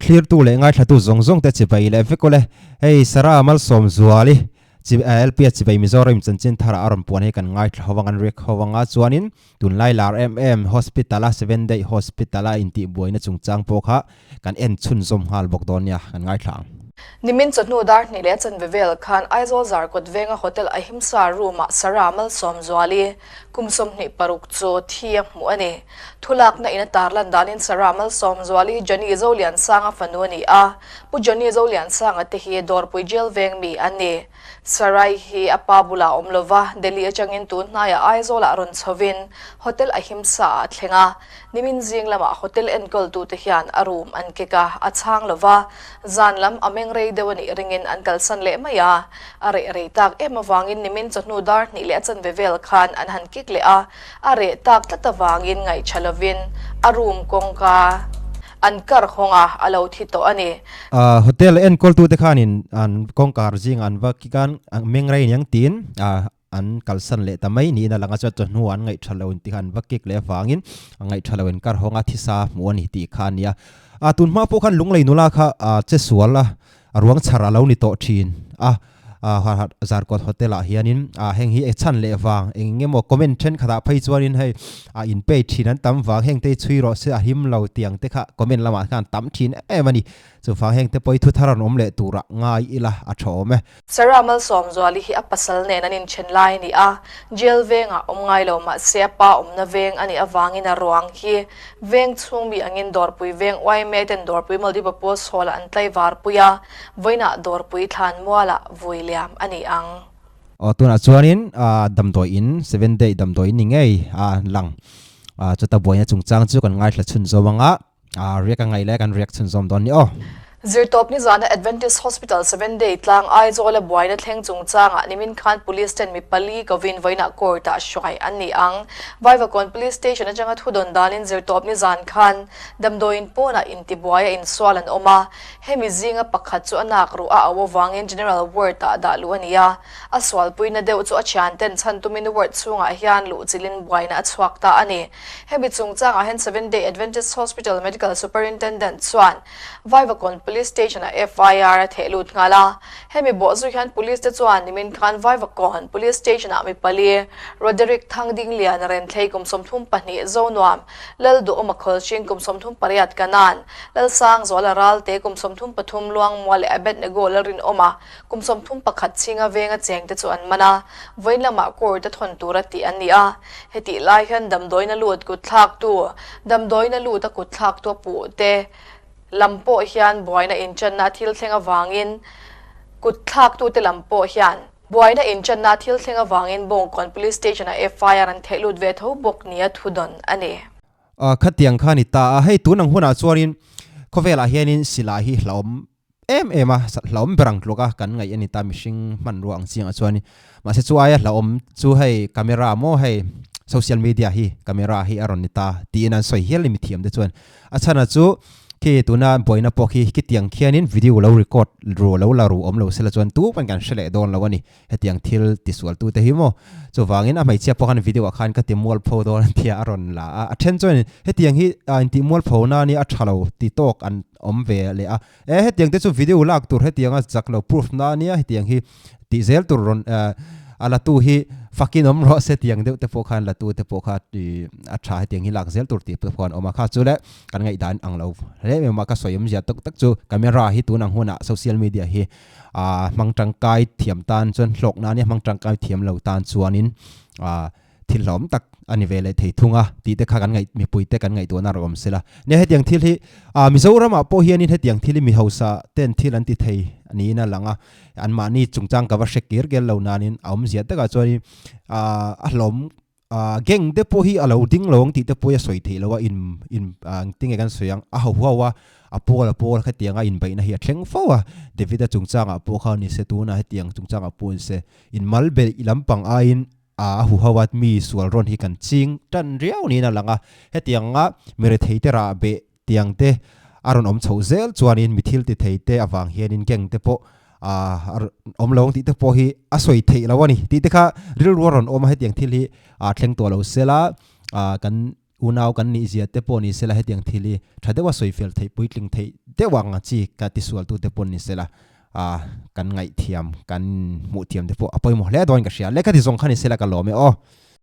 Thlirtu leh ngaithlatu zawng zawng te chibai leh vek ule. Hei Sarah Malsawmzuali chi LPS chibai Mizoram chanchin tharah a rawn puan hi kan ngaithla ho ang, an riak ho ang a, chuanin tunlai lar em em hospital a Seven Day Hospital a intihbuaina chungchang pawh kha kan en chhunzawm nghal bawk dawn nia, kan ngaithla ang. Nimin chawhnu dar hnih leh chanve vel khan Aizawl Zarkawt venga Hotel Ahimsa room ah Sarah Malsawmzuali kum 26 chu thi a hmuh a ni. Thulakna in a tarlan danin Sarah Malsawmzuali Johnny Zoliansanga fanu a ni a, Pu Johnny Zoliansanga te hi Dawrpui Jail veng mi an ni. Sarai hi a pa bulah awm lova, Delhi atangin tun hnaiah Aizawlah rawn chhovin Hotel Ahimsa ah a thleng a. Nimin zing lamah hotel enkawltute hian a room an kek a, a chhang lova, zan lam a meng rei deuh a nih ringin an kalsan leh mai a. A reh rei tak em avangin nimin chawhnu dar hnih leh a chanve vel khan an han kik leh a, a reh tak tlat avangin ngaihṭha lovin a room kawngka an kar hawng a, a lo thi tawh a ni. Hotel enkawltute khanin an kawngkar zingah an va kik a, meng rei aniang tiin an kalsan leh ta mai niin a lang a, chuan chawhnu an ngaihṭha lo intih kha an va kik leh avangin a ngaihṭha lo inkar hawng a thisa hmuh a ni tih kha a ni a. A tun hma pawh khan Lunglei nula kha che sual a, a ruang chhar a lo ni tawh thin a, Zarkawt Hotel ah hianin heng hi chhan leh vang eng emaw comment thenkhatah phei chuanin hei a in pay thin an tam vang heng te hi chhui rawh se a him lo tiang te kha comment lamah khan tam thin em a ni. Chuvang heng te pawh hi thu thar an awm leh turah ngai ila a tha awm e. Sarah Malsawmzuali hi a pasal nen an inthen lai a ni a, jail vengah awm ngai lo mahse a pa awmna veng a nih avangin a ruang hi veng chhung mi angin Dawrpui veng yma ten Dawrpui Maldiva Post Hall-ah an tlaivar pui a, vawiinah Dawrpui thlan mualah vui liam a ni ang. Aw tunah chuanin damdawi in, Seven Day damdawi in ni ngei a lang. Chuta buaina chungchang chu kan ngaithla chhunzawm ang a. A riak a ngaih leh kan riak chhunzawm dawn ni aw. Zirtawp nizana Adventist Hospital Seven Day tlang Aizawla buaina thleng chungchangah nimin khan Police ten mi pali kovin vawiinah court ah hruai an ni ang. Vaivakawn Police Station atanga thudawn danin zirtawp nizan khan damdawiin pawnah intibuai a insual an awm a, hemi zinga pakhat chu a nak ruh a au avangin General Ward ah dah luh a ni a, a sualpuina deuh chu a thianten chhan tumin ward chhungah hian luhchilhin buaina a chhuak ta a ni. Hemi chungchangah hian Seven Day Adventist Hospital Medical Superintendent chuan Vaivakawn Police Station-ah FIR a theh lut nghal a. Hemi bawhzui hian Police te chuan nimin khan Vaivakawn Police Station-ah mi pali, Roderick Thangdinglian Renthlei kum 32 Zonuam, Lalduhawma Khawlhring kum 38 Kanan, Lalsangzuala Ralte kum 33 Luangmual leh Abednego Lalrinawma Kum 31 chhinga venga chengte chu an man a, vawiin lamah court a thawn tura tih an ni a. Hetih lai hian damdawiin a lut kut thlaktu, damdawiin a lut a kut thlaktu a puh te lam pawh hian buaina inchanna thil thleng avangin kut thlaktute lam pawh hian buaina inchanna thil thleng avangin Bawngkawn Police Station-ah FIR an theih lut ve tho bawk nia thudawn a ni. Khatiang kha a ni ta a, hei tun ang hunah chuanin khawvelah hianin silai hi hlauhawm em em a, hlauhawm ber ang tluk a kan ngaih a ni ta mihring hmanrua ang chiangah chuan mahse chu aia hlauhawm chu hei camera maw hei social media hi camera hi a rawn ni ta tiin an sawi hial a ni mithiam te chuan a chhan a chu khi tuna buaina pawh khi khitiang khianin video lo record ru lo la ru awm lo sela chuan tu pawn kan hre leh dawn lo a ni. Hetiang thil tisualtu te hi maw? Chuvangin a hmeichhia pawh khan video ah khan ka ti mualpho dawn a tia a rawn la a, a then chuan hetiang hi intih mualpho na nia a tha lo ti tawk an awm ve leh a, e hetiang te chu video lak tur hetiang a zak lo proof na nia hetiang hi tih zel tur rawn a la tu hi fakin awm rawh se tiang deuh te pawh khan la tu te pawh kha a tha hetiang hi lak zel tur tih pawh an awm a, kha chu le kan ngaihdan ang lo hle mai a ka sawi awmzia tak tak chu camera hi tunang hunah social media hi ah hmang tangkai thiam tan chuan hlawkna ania hmang tangkai thiam lo tan chuanin ah thil hlawm tak a ni ve leh thei thung a tih te kha kan ngaih mipui te kan ngaihtuahna rawh awm sela. Nia hetiang thil hi ah Mizoramah pawh hianin hetiang thil hi mi hausa ten thil an ti thei niin a lang a, anmahni chungchang ka va hre kir kel lo nanin a awmzia takah chuanin ah a hlawm Ah gang te pawh hi a lo ding lo ang tih te pawh hi a sawi theih loh a, in in ah engtin nge kan sawi ang, a ho ho a, a pawl a pawl hetiang a inbeihna hi a thleng fo a, David-a chungchangah pawh kha ni se tunah hetiang chungchangah pawh ni se, in mal beih lampang aiin ah a hu ho a, mi sual rawn hi kan ching tan riau niin a lang a, hetiang a mi rethei te rah beh Tiang te a rawn awm chhoh zel chuanin mi thil ti thei te avang hianin gang te pawh a awm lo ang tih te pawh hi a sawi theih lo a ni tih te kha rilru a rawn awm a, hetiang thil hi a thleng tawh lo sela kan Unau kan nih zia te pawh ni sela hetiang thil hi tha deuha sawi fel theih puitling theih deuh ang a chi ka tisual tu te pawh ni sela ah kan ngaihthiam kan hmuh thiam te pawh a pawimawh hle dawn ka hria. Lehkha ti zawng kha ni sela ka lawm e aw.